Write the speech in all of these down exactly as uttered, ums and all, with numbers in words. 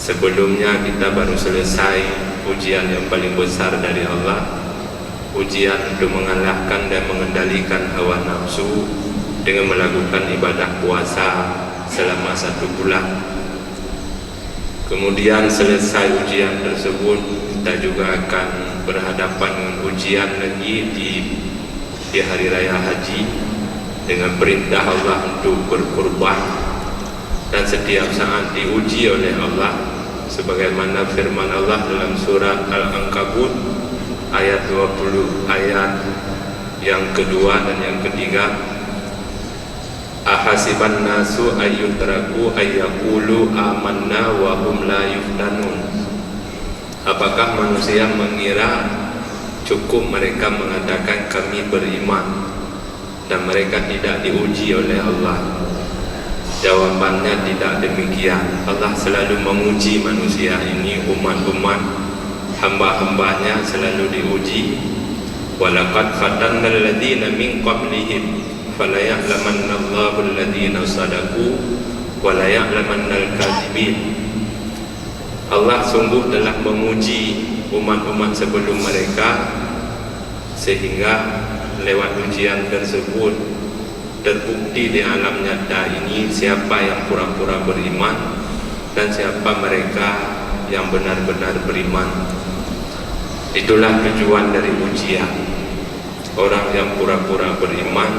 Sebelumnya kita baru selesai ujian yang paling besar dari Allah, ujian untuk mengalahkan dan mengendalikan hawa nafsu dengan melakukan ibadah puasa selama satu bulan. Kemudian selesai ujian tersebut, kita juga akan berhadapan dengan ujian lagi di, di hari raya haji dengan perintah Allah untuk berkurban. Dan setiap saat diuji oleh Allah, sebagaimana firman Allah dalam surat Al-Ankabut ayat dua puluh, ayat yang kedua dan yang ketiga, "Ahasiban nasu ayyutraku ayyakulu amanna wa hum la yuftanun." Apakah manusia mengira cukup mereka mengatakan, "Kami beriman," dan mereka tidak diuji oleh Allah? Jawabannya tidak demikian. Allah selalu menguji manusia ini, umat-umat hamba-hambanya selalu diuji. "Walaqad fatannal ladzina min qablihim, falaya'lamannallahu alladzina sadaqu, walaya'lamannal kadzibin." Allah sungguh telah menguji umat-umat sebelum mereka, sehingga lewat ujian tersebut terbukti di alam nyata ini siapa yang pura-pura beriman dan siapa mereka yang benar-benar beriman. Itulah tujuan dari ujian. Orang yang pura-pura beriman,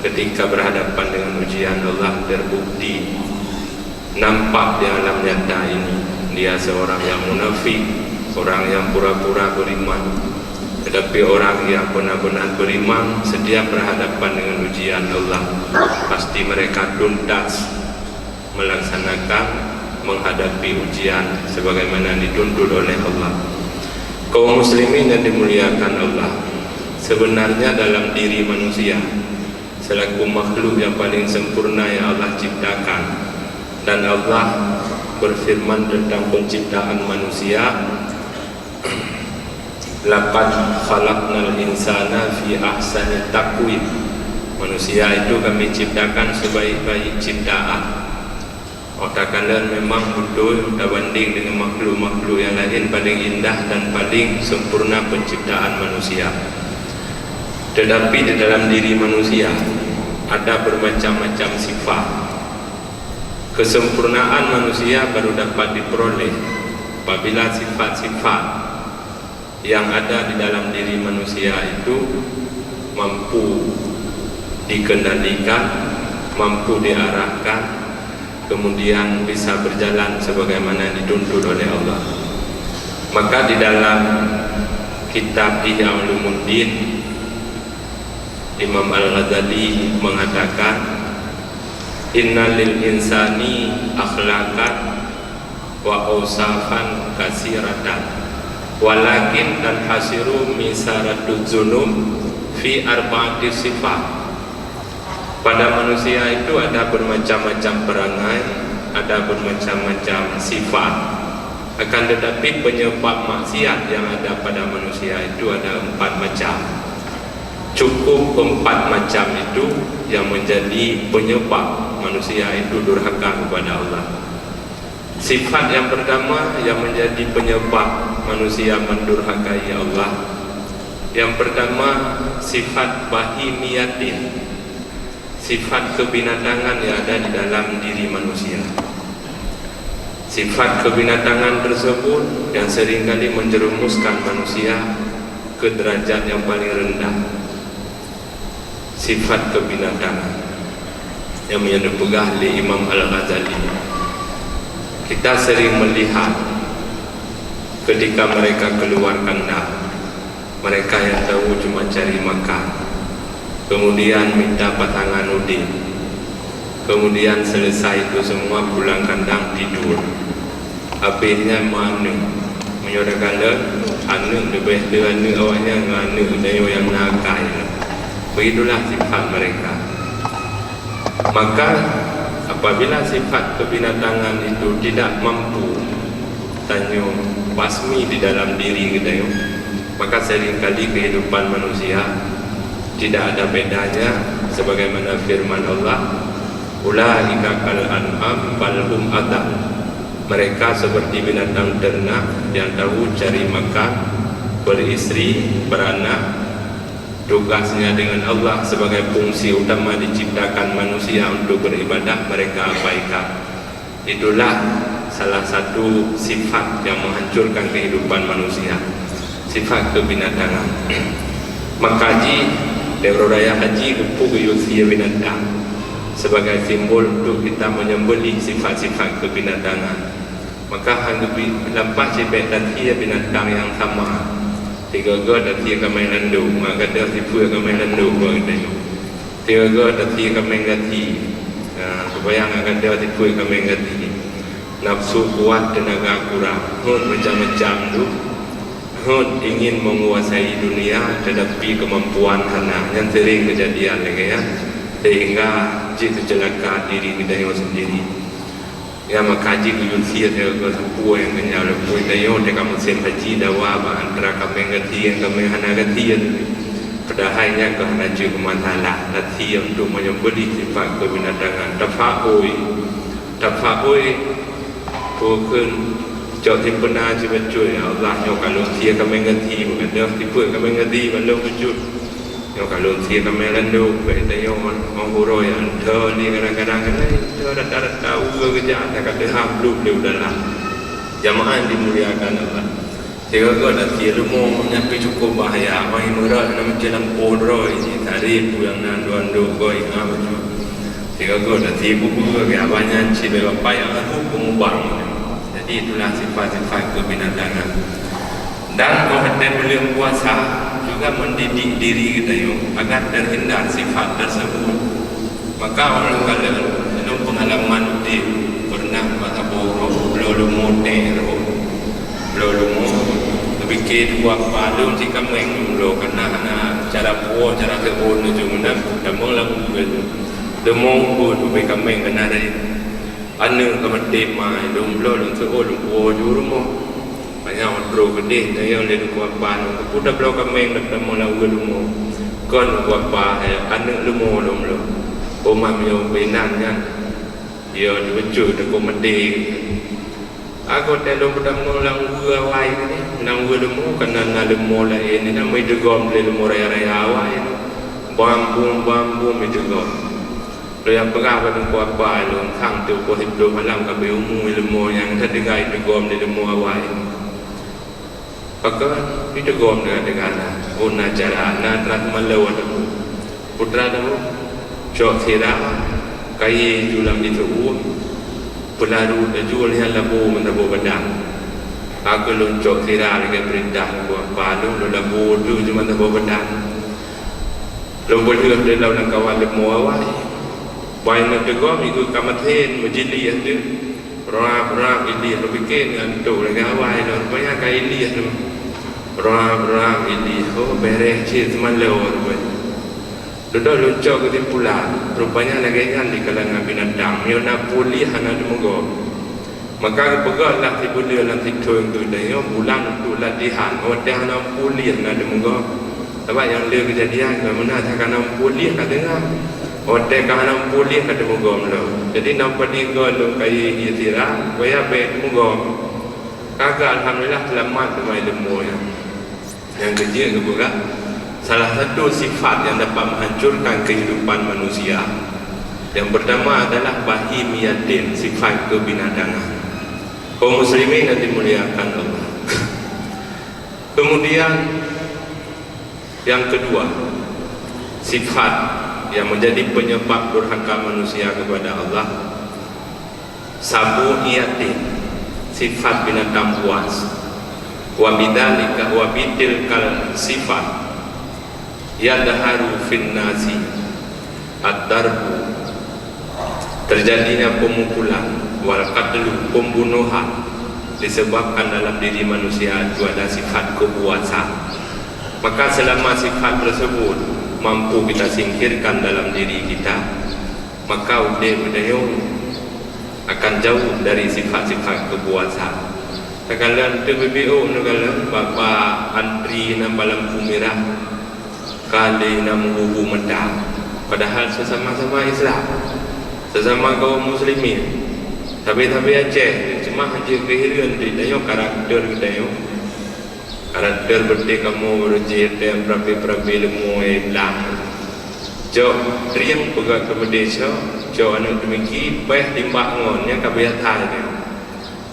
ketika berhadapan dengan ujian Allah, terbukti nampak di alam nyata ini, dia seorang yang munafik, orang yang pura-pura beriman. Tetapi orang yang benar-benar beriman, setiap berhadapan dengan ujian Allah, pasti mereka tuntas melaksanakan, menghadapi ujian sebagaimana dituntut oleh Allah. Kaum muslimin yang dimuliakan Allah, sebenarnya dalam diri manusia, selaku makhluk yang paling sempurna yang Allah ciptakan, dan Allah berfirman tentang penciptaan manusia, "Laqad khalaqnal insana fi ahsani taqwim." Manusia itu Kami ciptakan sebaik-baik ciptaan. Otak kalian memang betul tabanding dengan makhluk-makhluk yang lain paling indah dan paling sempurna penciptaan manusia. Tetapi di dalam diri manusia ada bermacam-macam sifat. Kesempurnaan manusia baru dapat diperoleh apabila sifat-sifat yang ada di dalam diri manusia itu mampu dikendalikan, mampu diarahkan, kemudian bisa berjalan sebagaimana dituntut oleh Allah. Maka di dalam kitab Ihya Ulumuddin, Imam Al-Ghazali mengatakan, "Inna lil insani akhlaqan wa ausafan kasiratan, walakin tanhasiru misaratu dzunub fi arba'ati sifat." Pada manusia itu ada bermacam-macam perangai, ada bermacam-macam sifat. Akan tetapi, penyebab maksiat yang ada pada manusia itu ada empat macam. Cukup empat macam itu yang menjadi penyebab manusia itu durhaka kepada Allah. Sifat yang pertama yang menjadi penyebab manusia mendurhakai Allah, yang pertama, sifat bahimiyatin, sifat kebinatangan yang ada di dalam diri manusia. Sifat kebinatangan tersebut yang seringkali menjerumuskan manusia ke derajat yang paling rendah. Sifat kebinatangan yang dipeugah lé Imam Al-Ghazali. Kita sering melihat ketika mereka keluar kandang, mereka yang tahu cuma cari makan, kemudian minta pasangan udeb, kemudian selesai itu semua pulang kandang tidur. Habis nyan meuaneuk. Meunyoe takalon, aneuk leubeh le aneuk awaknyan ngon aneuk geutanyoe nyang na akai. Begitulah sifat mereka. Maka, apabila sifat kebinatangan itu tidak mampu tanyoe basmi di dalam diri geutanyoe, maka seringkali kehidupan manusia tidak ada bedanya, sebagaimana firman Allah, "Ulaika kal an'am bal hum adal." Mereka seperti binatang ternak yang tahu cari makan, beristri, beranak. Tugasnya dengan Allah sebagai fungsi utama diciptakan manusia untuk beribadah, mereka abaikan. Itulah salah satu sifat yang menghancurkan kehidupan manusia, sifat kebinatangan. Maka jih, di Hari Raya Haji geupeu geuyue sie binatang sebagai simbol untuk kita menyembelih sifat-sifat kebinatangan. Maka han geubi lampat sibek tasie binatang nyang sama. Sigoe-goe tasie kaméng landok, maka deuh sipeue kaméng landok bak geutanyoe. Sigoe-goe tasie kaméng gaki. Nah, supaya ngat gata sipeue kaméng gaki. Nafsu kuat, tenaga kurang. Hot macam-macam tu. Hot ingin menguasai dunia, tetapi kemampuan hana. Nyan sering kejadian lagée nyan. Sehingga jeuet teuceulaka diri geutanyoe sendiri. Ya, maka jih geuyue sie sigoe-goe sapeue nyang keunyaw lé peue tanyoe teuka musém haji dawa bak antara kaméng gaki ngon kaméng hana gaki. Padahai nyan keuh hana jeuet keu masalah, gaki untuk menyembelih sifat kebinatangan. Tafaoi, tafaoi, peue kheun cok simpeuna sibacut, "Ya Allah, nyoe ka lôn sie kaméng gaki, beugadôh sipeue kaméng gaki ban lôn bacut." Nyoe ka lôn sie kaméng landok, bèk tanyoe ngon uroe nyang tho lé kadang-kadang keunoe tho rata-rata uroe geujak, ka teuhah blueb lé udara. Jamaah dimuliakan Allah. Sigoe-goe tasie leumo, nyan pih cukup bahaya. Mai meurot na meucè lampôh droe, jih tarek peue nyang na duandok goe, ha, bacut. Sigoe-goe tasie bubur, bak nyan cit bèk bapai nyang aku peungubang. Jadi, itulah sifat-sifat kebinatangan. Dan óh watèe buleuen puasa juga mendidik diri geutanyoe agar terhindar sifat tersebut. Maka óh lheueh kalon, dalam pengalaman udép, pernah mata borok, bloe leumo teh rhot. Bloe leumo, teupike dua pa lôn cit kaméng lôn bloe, karena hana cara puwoe, cara teuôn laju meunan, tamong lam ubeut. Leumo ubeut, ubé kaméng keunan rayeuk. Aneuk ka maté ma, lôn bloe, lôn teuôn, lôn puwoe ju rumoh. Manyang uroe keudeh tayue lé teungku apa nyoe, keupeue tabloe kaméng lam tamong lam ubeut leumo. Kon teungku apa, hai aneuk leumo lôn bloe. Oma meunyoe bak inan nyan, ya, teubeujeuet teungku maté. Agoe tée lôn peutamong lam ubeut awai tadi, lam ubeut leumo, kana na leumo laén, na meuteugom lé leumo raya-raya awai. Bambum-bambum meuteugom. Lôn jak peugah bak teungku apa lôn, khang teuk poh siplôh malam ka beu umu leumo nyang teudeungai teugom lé leumo awai. Pakon jiteugom deungon-deungon na? Oh, na cara, na teuma lôn. Peue teuma? Cok sira, kayée ju lam jiteu'ueh, peularot laju lheueh labo meusaboh badan. Ka keuh lôn cok sira lagée peurintah teungku apa lôn, lôn labo ju meusaboh badan. Lôn peulheueh lé lam lamkawan leumo awai. Pai meuteugom iku ka meuthén meujilieh teuh. Rab-rab ilieh, lôn pike nyan tôk lagée awai lôn, rupanya ka ilieh teuma. Rab-rab ilieh, oh, bereh cit teuma lôn rupanya. Dudoe lôn cok keusimpulan, rupanya lagée nyan di kalangan binatang, meunyoe na puléh hana teumeugom. Maka geupeugah lah sibuleuen lam sithon keu tanyoe bulan untuk latihan, watée hana puléh na teumeugom. Sabab nyang le keujadian, meunan that ka na puléh ka teungoh. Watée ka hana puléh ka teumeugom lom. Jadi, na padum goe lôn kayée ié sira, supaya bèk teumeugom. Ka keuh, alhamdulillah, seulamat teuma leumo nyan. Nyang keujeuet geupeugah, salah satu sifat yang dapat menghancurkan kehidupan manusia, yang pertama adalah bahimiyatin, sifat kebinatangan. Kaum muslimin yang dimuliakan Allah. Kemudian, yang kedua, sifat yang menjadi penyebab durhaka manusia kepada Allah, saboh iyatin, sifat binatang buas. Wa bidzalika, wa bitilkal sifat, yadharu fin nasi ad-darbu, terjadinya pemukulan, wal qatlu, pembunuhan, disebabkan dalam diri manusia itu ada sifat kebuasan. Maka selama sifat tersebut mampu kita singkirkan dalam diri kita, maka udép geutanyoe akan jauh dari sifat-sifat kebuasan. Takalon teubibiôh neukalon bak-bak antri na bak lampu mirah, ka lheueh na meugugu mata. Padahal sesama-sama Islam, sesama kaum muslimin, sabe-sabe Aceh, Mah jeuet keu hireuen di tanyoe karakter geutanyoe. Karakter beuteh kamoe beureuji teuh peurabe-peurabe leumo nyang blang. Cok trieng peugah keu beudesya, cok aneuk teumiki, paih timbak ngon, nyan ka biasa nyan.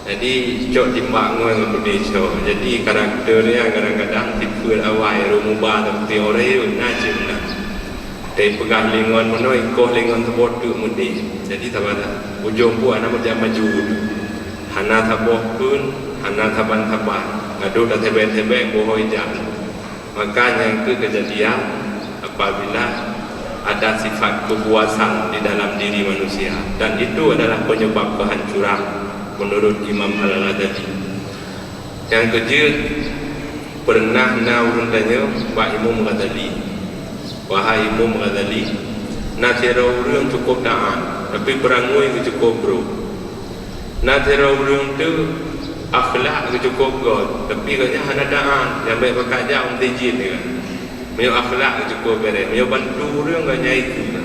Jadi, cok timbak ngon ngon beudesya. Jadi, karakter nyan kadang-kadang tipeu awai, rhot muba, tapi orang na cit meunan. Teupeugah lé ngon meunoe, ikoh lé ngon saboh teuk meudeh. Jadi, saban ujong buet hana meujak maju. Hana saboh pun, hana saban-saban. Gadôh tasebeng-sebeng boh ijak. Maka nyang keu keujadian apabila ada sifat kepuasan di dalam diri manusia. Dan itu adalah penyebab kehancuran menurut Imam Al-Ghazali. Nyang keujeuet, pernah na ureuëng tanyong bak Imam Ghazali, "Wahai Imam Ghazali, na sidroe ureuëng cukup taat, tapi peurangui geuh cukup brok. Na sidroe ureuëng teuh akhlak geuh cukup göt, tapi gobnyan hana taat, nyang bèk pakat jak u meuseujid nyan. Meunyoe akhlak geuh cukup bèrèh, meunyoe bantu ureuëng gobnyan ikeu."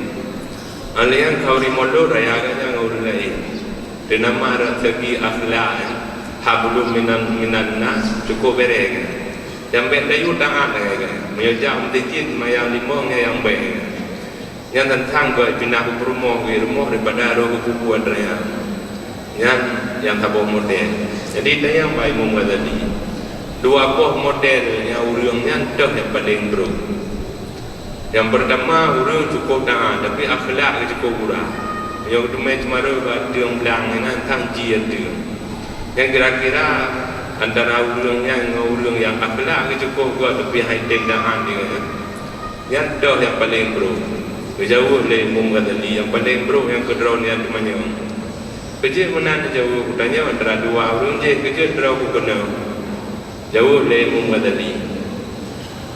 Alèh nyan khauri mulod raya gobnyan ngon ureuëng laén. Teunama dari segi akhlak, hablum minan, minan nas, cukup bèrèh nyan. Nyang bèk tayue taat lagèe nyan. Meunyoe jak u meuseujid, seumayang limong nyan nyang bèk nyan. Nyan tantang geuh pinah u peurumoh, geuh rumoh daripada rhot geuh peubuet raya. Nyan nyang saboh model. Jadi, tanyong bak Imam Ghazali, dua boh model nyang ureuëng nyan toh nyang paleng brok. Nyang peurtama, ureuëng cukup taat, tapi akhlak geuh cukup gura. Meunyoe geuteumé ceumarô bak ateueng blang, nyan tantang jih ateueng. Nyang kira-kira antara ureuëng nyan ngon ureuëng nyang akhlak geuh cukup göt, tapi han item taat nyan, nyan toh nyang paleng brok. Geujaweueb lé Imam Ghazali, nyang paleng brok nyang keudroe nyan teumanyong. Keujeuet meunan neujaweueb geutanyoe antara dua ureuëng jih, keujeuet droe bukeunoe. Jaweueb lé Imam Ghazali,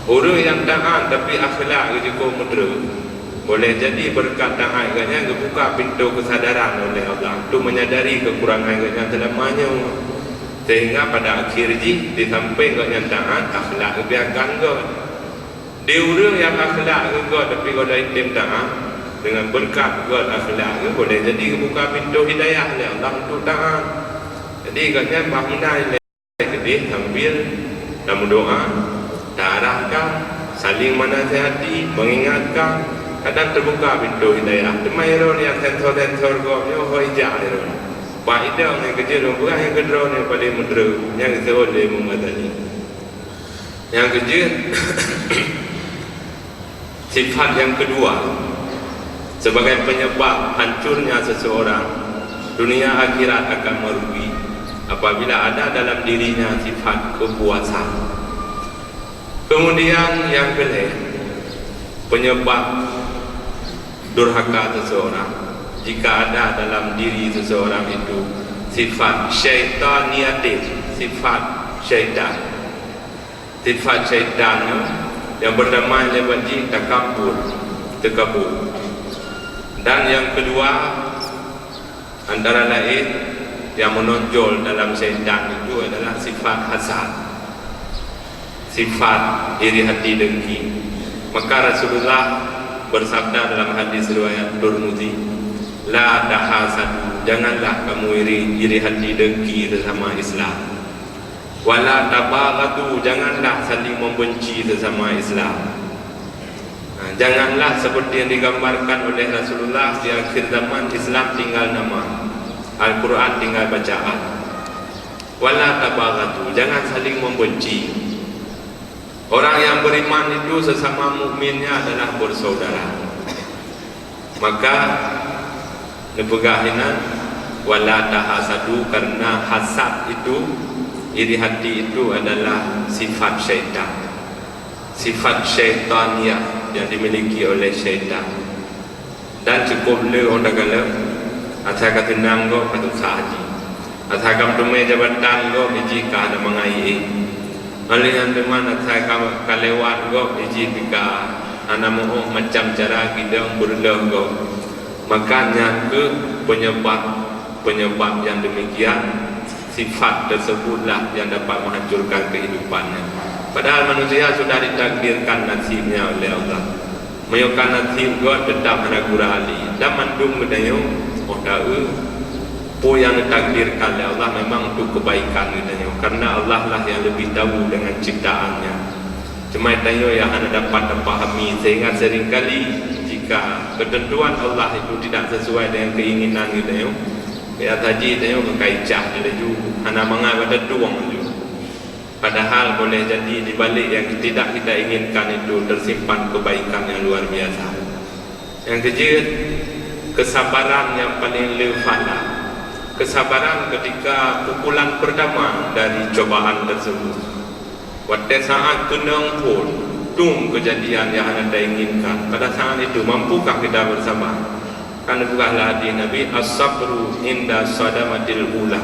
ureuëng nyang taat tapi akhlak geuh cukup meudreu, boleh jadi beureukat taat gobnyan geubuka pintoe keusadaran oleh Allah untuk menyadari kekurangan gobnyan seulama nyoe, sehingga pada akhir jih, di sampéng gobnyan taat, akhlak geubiakan göt. Di ureuëng nyang akhlak geuh göt tapi goh lom item taat, deungon beureukat göt akhlak geuh, boleh jadi geubuka pintoe hidayah lé Allah untuk taat. Jadi, gobnyan bah meunan lé keudeh sambil tameudoá, taarahkan, saling menasihati, mengingatkan, kadang teubuka pintoe hidayah. Teuma droeneuh nyang sensor-sensor gob nyoe ho ijak droeneuh. Bak idong nyang keujeuet lôn peugah nyang keudroe nyang paleng meudreu, nyang geuseuôt lé Imam Ghazali. Nyang keujeuet, sifat nyang keudua, sebagai penyebab hancurnya seseorang, dunia akhirat akan merugi apabila ada dalam dirinya sifat kepuasan. Kemudian nyang keulhèe, penyebab durhaka seseorang, jika ada dalam diri seseorang itu sifat syaitaniatin, sifat syaitan. Sifat syaitan nyoe nyang peurtama lé bak jih takabur, teukabur. Dan nyang keudua, antara laén nyang meunonjol dalam syaitan itu adalah sifat hasad, sifat iri hati dengki. Maka Rasulullah bersabda dalam hadis riwayat Turmuzi, "La tahasadu, janganlah kamu iri, iri hati dengki sesama Islam. Wala tabaghadu, janganlah saling membenci sesama Islam." Nah, janganlah seperti yang digambarkan oleh Rasulullah, di akhir zaman Islam tinggal nama, Al-Quran tinggal bacaan. Wala tabaghadu, jangan saling membenci. Orang yang beriman itu sesama mukminnya adalah bersaudara. Maka neupeugah inan, "Wala tahasadu," karena hasad itu, iri hati itu adalah sifat syaitan. Sifat syaitaniah yang dimiliki oleh syaitan. Dan cukup le ôn takalon, asai ka teunang gob ka susah jih. Asai ka meuteumé jabatan gob jih ka hana mangat éh. Óh lheueh nyan teuma asai ka, ka lewat gob jih pih ka hana meu'oh macam cara gidong beureuloh gob. Maka nyan keuh penyebab, penyebab yang demikian, sifat tersebutlah yang dapat menghancurkan kehidupannya. Padahal manusia sudah ditakdirkan nasibnya oleh Allah. Meunyoe ka nasib gob, teutap hana gura lé. Dan mandum geutanyoe, óh ta-eu, Peue nyang ditakdirkan lé Allah memang untuk kebaikan geutanyoe, karena Allah lah yang lebih tahu dengan ciptaan-Nya. Cuma tanyoe nyang hana dapat tapahami, sehingga seringkali jika ketentuan Allah itu tidak sesuai dengan keinginan geutanyoe, biasa jih tanyoe ka icah laju, hana mangat bak tatueng laju. Padahal boleh jadi di balik yang tidak kita inginkan itu tersimpan kebaikan yang luar biasa. Nyang keujeuet, kesabaran nyang paleng le phala. Kesabaran ketika pukulan pertama dari cobaan tersebut. Watée saát keunong phon, dum keujadian nyang hana tainginkan, pada saat itu mampukah kita bersabar? Kan geupeugah lé hadis Nabi, "As-sabru inda sadamatil ula."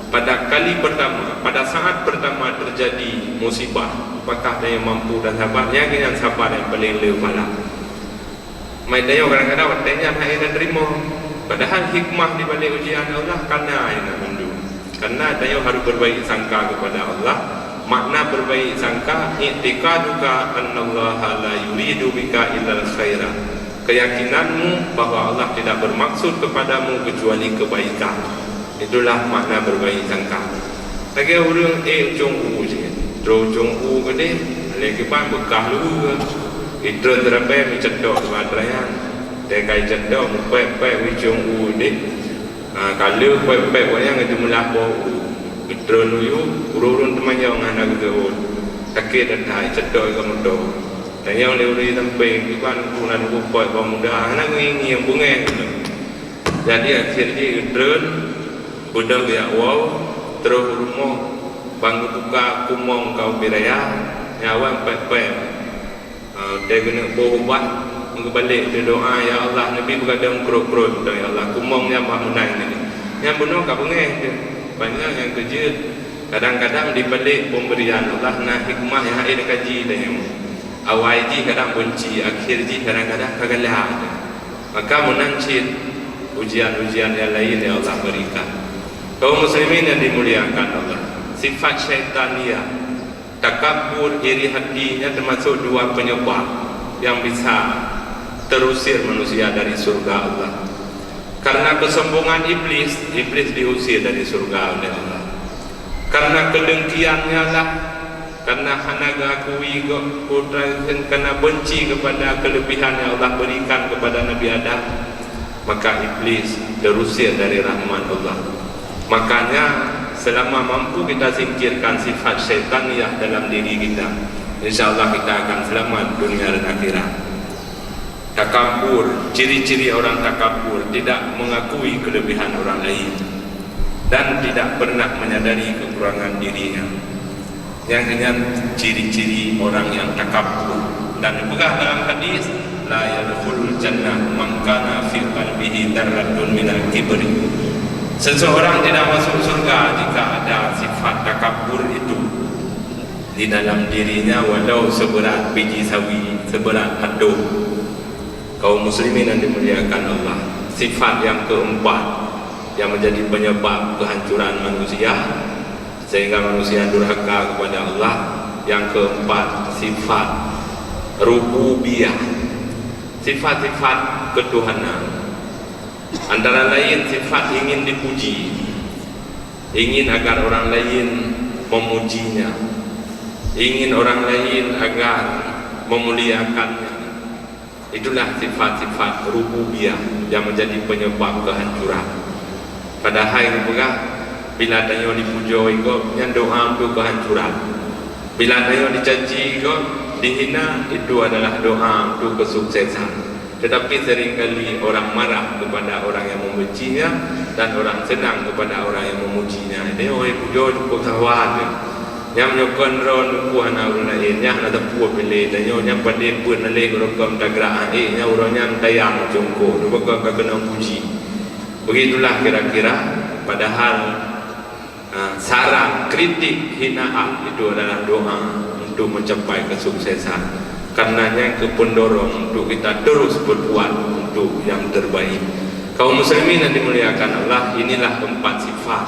Pada kali pertama, pada saat pertama terjadi musibah, apakah tanyoe mampu dan sabar? Nyan keuh nyang sabar nyang paleng le phala. Mai tanyoe kadang-kadang watée nyan hana teurimong. Padahal hikmah di balik ujian Allah kana nyang mandum. Karena tanyoe harus berbaik sangka kepada Allah. Makna berbaik sangka, i'tiqaduka annallaha la yuridu bika illal khaira. Keyakinanmu bahwa Allah tidak bermaksud kepadamu kecuali kebaikan. Itulah makna berbaik sangka. Lagée ureuëng ék ucong u jih, troh ucong u keudeh, lé kiban beukah luweue. Itreun teurabée meucétok bak ateueh nyan. Teuka icétok, meupék-pék ucong u deh. Ha, ka lheueh pék-pék awaknyan geuteumeulah boh u. Geutreun u yub, ureuëng-ureuëng teumanyong hana geuseuôt. Sakét that-that, icétok i kamoe. Tanyong lé ureuëng sampéng, kiban ureuëng na geupék bak muda, hana geungieng-ngieng, beungéh. Jadi, akhé jih geutreun, beudôh geujak woe, troh u rumoh, ban geubuka kumong kawé raya, nyan awai pék-pék. Ah, watée geuneuk boh ubat, geubalek teudoá, "Ya Allah, neubi beugadang krot-krot, ya Allah, kumong nyan bah meunan nyoe." Nyan bunoe ka beungéh teuh. Banyak nyang keujeuet. Kadang-kadang di balik pemberian Allah na hikmah nyang hana takaji tanyoe. Awai jih kadang beunci, akhé jih kadang-kadang ka galak teuh. Maka meunan cit ujian-ujian nyang laén nyang Allah berikan. Kaum muslimin yang dimuliakan Allah, sifat syaitaniyah, takabur, iri hati, nyan teumasok dua penyebab yang bisa terusir manusia dari surga Allah. Karena kesombongan iblis, iblis diusir dari surga oleh Allah. Karena kedengkiannya lah, karena hana geukui gop, karena benci kepada kelebihan yang Allah berikan kepada Nabi Adam, maka iblis terusir dari rahmat Allah. Makanya, selama mampu kita singkirkan sifat syaitaniyah dalam diri kita, insya Allah kita akan selamat dunia dan akhirat. Takabur, ciri-ciri orang takabur, tidak mengakui kelebihan orang lain dan tidak pernah menyadari kekurangan dirinya. Nyang nyan ciri-ciri orang yang takabur. Dan dipeugah dalam hadis, "La yadkhulul jannah man kana fi qalbihi dzarratun minal kibri." Seseorang tidak masuk surga jika ada sifat takabur itu di dalam dirinya, walau seberat biji sawi, seberat atong. Kaum muslimin yang dimuliakan Allah, sifat yang keempat yang menjadi penyebab kehancuran manusia, sehingga manusia durhaka kepada Allah, yang keempat, sifat rububiyah. Sifat-sifat ketuhanan. Antara lain sifat ingin dipuji, ingin agar orang lain memujinya, ingin orang lain agar memuliakannya. Itulah sifat-sifat rububiyah yang menjadi penyebab kehancuran. Padahai geupeugah, bila tanyoe dipujoe gob, nyan doa untuk kehancuran. Bila tanyoe dicaci gob, dihina, itu adalah doa untuk kesuksesan. Tetapi seringkali orang marah kepada orang yang membencinya dan orang senang kepada orang yang memujinya. Ini orang pujoe cukup sawa tu. Nyang meunyoe kon droe neupeue hana ureuëng laén, nyan hana teupeue piléh tanyoe, nyang padé peuet na lé ureuëng kon tagarak, eh, nyang ureuëng nyan tayang cungkok, neupeue kon ka keunong puji. Begitulah kira-kira, padahal, ha, saran, kritik, hinaan itu adalah doa untuk mencapai kesuksesan. Karena nyan keu pendorong untuk kita terus berbuat untuk yang terbaik. Kaum muslimin yang dimuliakan Allah, inilah empat sifat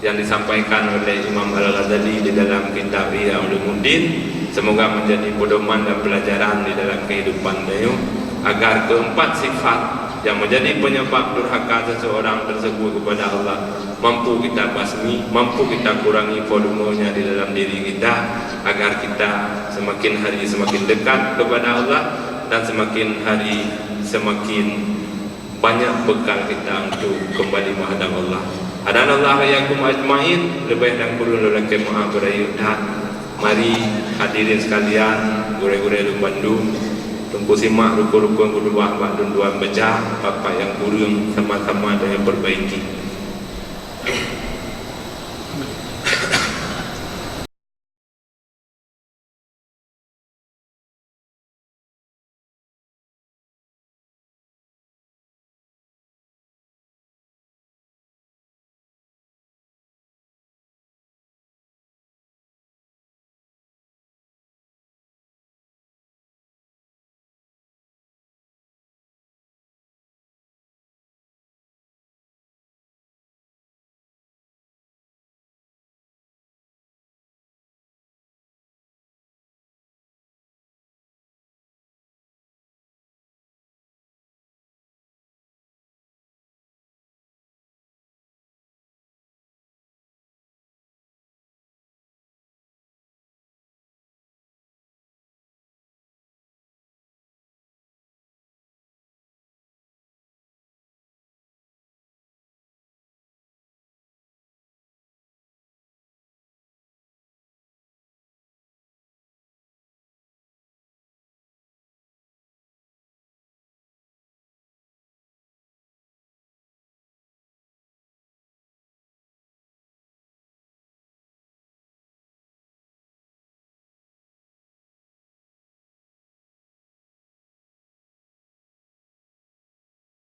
yang disampaikan oleh Imam Al-Ghazali di dalam kitab Ihya Ulumuddin, semoga menjadi pedoman dan pelajaran di dalam kehidupan tanyoe, agar keempat sifat yang menjadi penyebab durhaka seseorang tersebut kepada Allah, mampu kita basmi, mampu kita kurangi volume-nya di dalam diri kita, agar kita semakin hari semakin dekat kepada Allah dan semakin hari semakin banyak bekal kita untuk kembali menghadap Allah. Hadanallahu wa iyyakum ajmain, leubeh dan kureueng lôn lakée meu'ah beurayeuk that. Mari hadirin sekalian, gurée-gurée lôn bandum, Teungku simak rukun-rukun keudua bak lôn tuan baca, pat-pat nyang kureueng sama-sama tanyoe perbaiki.